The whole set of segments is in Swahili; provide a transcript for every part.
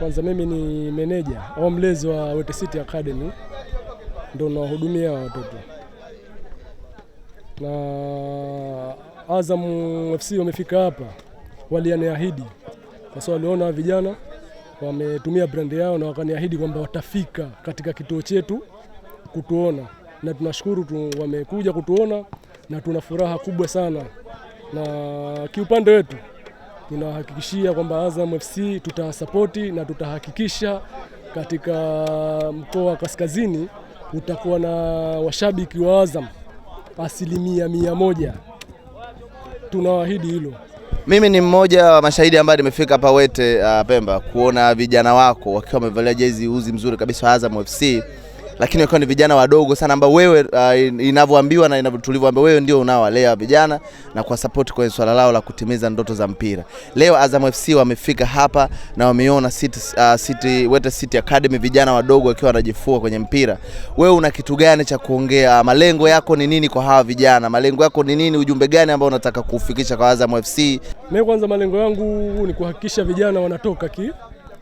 Kwanza mimi ni meneja au mlezi wa Wete City Academy, ndio nawahudumia watoto. Na Azam FC wamefika hapa, walianiahidi kwa sababu waliona vijana wametumia brand yao na wakaniahidi kwamba watafika katika kituo chetu kutuona, na tunashukuru wamekuja kutuona na tuna furaha kubwa sana. Na kiupande wetu tunahakikishia kwamba Azam FC tutasapoti na tutahakikisha katika mkoa wa Kaskazini utakuwa na washabiki wa Azam 100%. Tunawaahidi hilo. Mimi ni mmoja wa mashahidi ambaye nimefika hapa Wete Pemba kuona vijana wako wakiwa wamevalia jezi uzi mzuri kabisa wa Azam FC, lakini wakiwa ni vijana wadogo sana ambao wewe inavyoambiwa na tulivyoambiwa wewe ndio unaowalea vijana na kwa support kwenye swala lao la kutimiza ndoto za mpira. Leo Azam FC wamefika hapa na wameona Wete City Academy vijana wadogo wakiwa wanajifua kwenye mpira. Wewe una kitu gani cha kuongea? Malengo yako ni nini kwa hawa vijana? Malengo yako ni nini? Ujumbe gani ambao unataka kuufikisha kwa Azam FC? Mimi kwanza malengo yangu ni kuhakikisha vijana wanatoka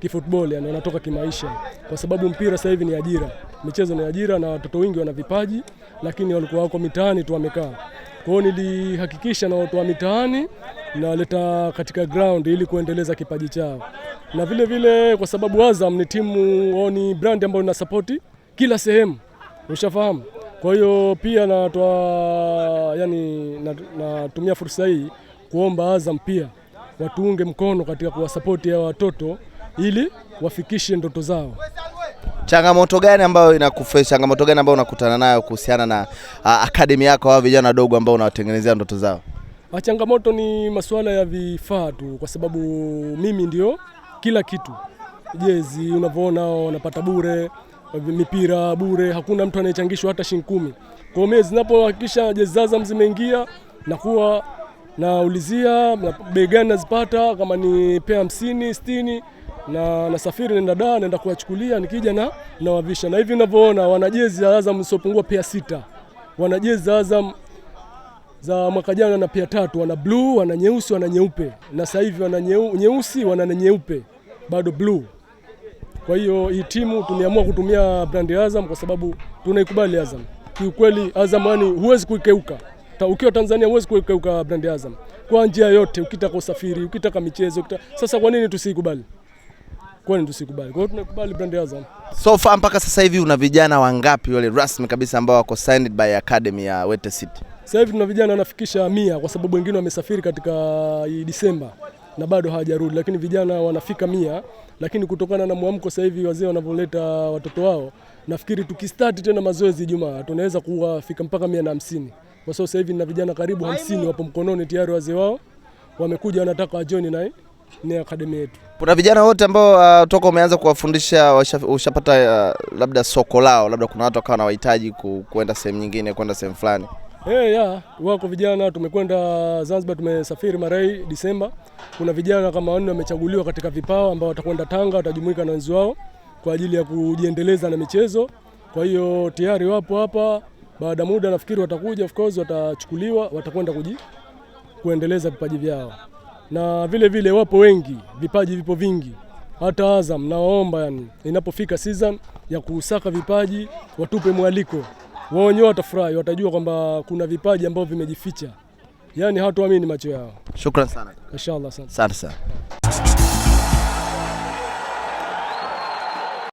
kifootball, yani wanatoka kimaisha, kwa sababu mpira sasa hivi ni ajira, michezo ni ajira, na watoto wengi wana vipaji, lakini walikuwa wako mitaani tu wamekaa. Kwa hiyo nilihakikisha na watu wa mitaani nawaleta katika ground ili kuendeleza kipaji chao, na vile vile kwa sababu Azam ni timu au ni brand ambayo ina support kila sehemu, ushafahamu. Kwa hiyo pia natoa, yani natumia fursa hii kuomba Azam pia watuunge mkono katika kuwasapoti hawa watoto ili wafikishe ndoto zao. Changamoto gani ambayo inakufa, changamoto gani ambayo unakutana nayo kuhusiana na academy yako hao vijana wadogo ambao unawatengenezea ndoto zao? Changamoto ni masuala ya vifaa tu, kwa sababu mimi ndio kila kitu. Jezi unavyoona wanapata bure, mipira bure, hakuna mtu anayechangishwa hata shilingi 10. Kwa hiyo mimi zinapohakikisha jezi za Azam zimeingia na kuwa naulizia bei gani nazipata, kama ni pea 50, 60, na nasafiri nenda Dar, naenda kuwachukulia, nikija na nawavisha. Na hivi ninavyoona wana jezi za Azam zisizopungua pea 6. Wana jezi za Azam za mwaka jana na pea 3, wana blue, wana nyeusi, wana nyeupe. Na sasa hivi wana nyeusi, wana nyeupe, bado blue. Kwa hiyo hii timu tumeamua kutumia brand ya Azam kwa sababu tunaikubali Azam. Kiukweli Azam yani huwezi kuikeuka. Ukiwa Tanzania huwezi kuikeuka brand ya Azam kwa njia yote, ukitaka usafiri, ukitaka michezo, Sasa kwa nini tusiikubali? Kwa nini tusikubali? Kwa hiyo tunakubali brand ya Azam. So far mpaka sasa hivi una vijana wangapi wale rasmi kabisa ambao wako signed by Academy ya Wete City? Sasa hivi tuna vijana wanafikisha 100 kwa sababu wengine wamesafiri katika Disemba na bado hawajarudi, lakini vijana wanafika 100. Lakini kutokana na mwamko sasa hivi wazee wanavoleta watoto wao, nafikiri tukistart tena mazoezi Ijumaa tunaweza kuwafika mpaka 150. Kwa sababu sasa hivi nina vijana karibu 50 wapo mkononi tayari, wazee wao wamekuja wanataka wajoin na ni academy yetu. Kuna vijana wote ambao toka umeanza kuwafundisha ushapata labda soko lao, labda kuna watu wakawa wanahitaji kwenda sehemu nyingine, kwenda sehemu fulani? Wako vijana, tumekwenda Zanzibar, tumesafiri mara hii Disemba. Kuna vijana kama 4 wamechaguliwa katika vipawa ambao watakwenda Tanga, watajumuika na wenzi wao kwa ajili ya kujiendeleza na michezo. Kwa hiyo tayari wapo hapa, baada muda nafikiri watakuja, of course watachukuliwa, watakwenda kuendeleza vipaji vyao. Na vile vile wapo wengi, vipaji vipo vingi. Hata Azam nawaomba, yani inapofika season ya kusaka vipaji watupe mwaliko. Wao wenyewe watafurahi, watajua kwamba kuna vipaji ambavyo vimejificha. Yani hawatuamini macho yao. Shukran sana. Inshallah, asante. Asante sana.